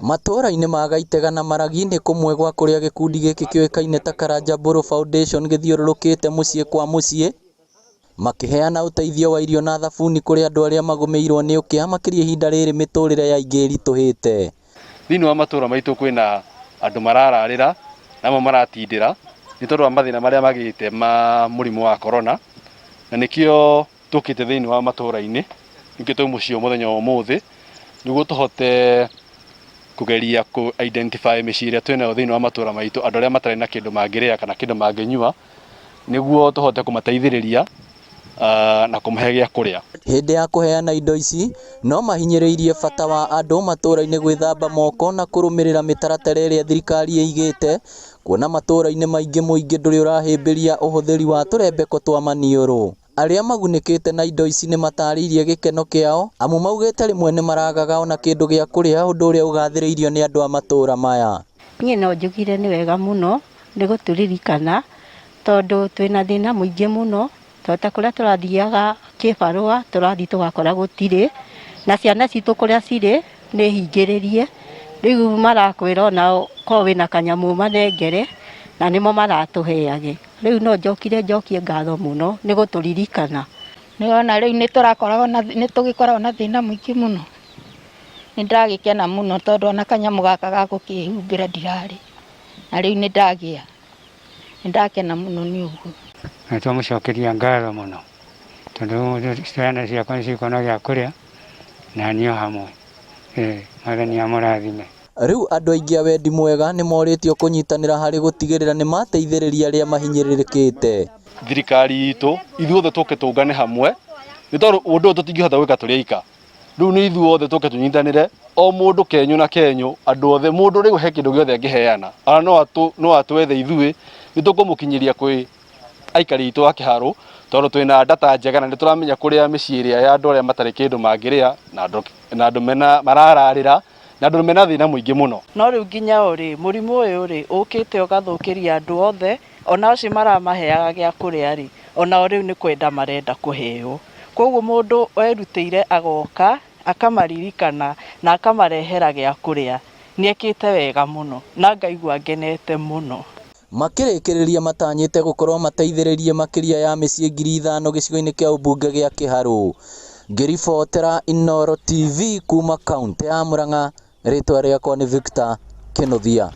Matũũra-inĩ ma Gaitega na Maragi nĩ kũmwe gwa kũrĩa gĩkundi gĩkĩ kĩũĩkaine ta Karanja Mbũrũ Foundation gĩthiũrũrũkĩte mũciĩ kwa mũciĩ makĩheana ũteithio wa irio na thabuni kũrĩ andũ arĩa magũmĩirwo nĩ ũkĩa makĩria ihinda rĩrĩ mĩtũrĩre ya aingĩ ĩritũhĩte. Thĩinĩ wa matũũra maitũ kwĩna andũ marararĩra na amwe maratindĩra nĩ tondũ wa mathĩna marĩa magĩte ma mũrimũ wa corona, na nĩkĩo tũkĩte thĩinĩ wa matũũra-inĩ, nĩkĩo twĩ mũciĩ mũthenya wa ũmũthĩ, nĩguo tũhote kũgeria kũ identify mĩciĩ ĩrĩa twĩnayo thĩinĩ wa matũũra maitũ, andũ arĩa matarĩ na kĩndũ mangĩrĩa kana kĩndũ mangĩnyua, nĩguo tũhote kũmateithĩrĩria na kũmahe gĩa kũrĩa. Hĩndĩ ya kũheana indo ici, no mahinyĩrĩirie bata wa andũ matũũra-inĩ gwĩthamba moko na kũrũmĩrĩra mĩtaratara ĩrĩa thirikari ĩigĩte, kuona matũũra-inĩ maingĩ mũingĩ ndũrĩ ũrahĩmbĩria ũhũthĩri wa tũrembeko twa maniũrũ. Arĩa magunĩkĩte na indo ici nĩ matarĩirie gĩkeno kĩao, amu maugĩte rĩmwe nĩ maragaga ona kĩndũ gĩa kũrĩa ũndũ ũrĩa ũgathĩrĩirio nĩ andũ a matũũra maya. Niĩ no njugire nĩ wega mũno nĩ gũtũririkana tondũ twĩna thĩna mũingĩ mũno, tondũ ta kũrĩa tũrathiaga kĩbarũa tũrathiĩ tũgakora gũtirĩ, na ciana citũ kũrĩa cirĩ nĩ hingĩrĩrie, rĩu marakwĩra onao korwo wĩna kanyamũ ũmanengere, na nĩmo maratũheage. Rĩu no njokire njokie ngatho mũno nĩ gũtũririkana. Nĩwona rĩu nĩtũrakoragwo na nĩtũgĩkoragwo na thĩna mũingĩ mũno. Nĩndagĩkena mũno tondũ ona kanyamũ gaka ga gũkĩhumbĩra ndirarĩ, na rĩu nĩndagĩa. Nĩndakena mũno nĩ ũguo. Na twamũcokeria ngatho mũno tondũ ciana ciakwa nĩ cikuona gĩa kũrĩa na niĩ o hamwe. Mwathani amũrathime. Rĩu andũ aingĩ a wendi mwega nĩ morĩtio kũnyitanĩra harĩ gũtigĩrĩra nĩ mateithĩrĩria arĩa mahinyĩrĩrĩkĩte. Thirikari itũ ithuothe tũke tũngane hamwe nĩ tondũ ũndũ ũyũ tũtingĩhota gwĩka tũrĩ aika. Rĩu nĩ ithuothe tũke tũnyitanĩre o mũndũ kenyũ na kenyũ andũ othe mũndũ rĩu he kĩndũ gĩothe angĩheana ona no atwethe ithuĩ nĩ tũkũmũkinyĩria kwĩ aikari aitũ a Kĩharũ tondũ twĩna data njega na nĩ tũramenya kũrĩa mĩciĩ ĩrĩa ya andũ arĩa matarĩ kĩndũ mangĩrĩa na andũ mena marararĩra na andũ mena thĩna mũingĩ mũno. No rĩu nginya o rĩ, mũrimũ ũyũ rĩ, ũkĩte ũgathũkĩria andũ othe, ona acio maramaheaga gĩa kũrĩa rĩ, onao rĩu nĩ kwenda marenda kũheo. Koguo mũndũ werutĩire agoka, akamaririkana na akamarehera gĩa kũrĩa, nĩ ekĩte wega mũno na ngaigua ngenete mũno. Makĩrĩkĩrĩria matanyĩte gũkorwo mateithĩrĩrie makĩria ya mĩciĩ 5,000 gĩcigo-inĩ kĩa ũmbunge gĩa Kĩharũ. Ngĩribotera Inooro TV kuma kaũntĩ ya Murang'a, rĩtwa rĩakwa nĩ Victor Kĩnuthia.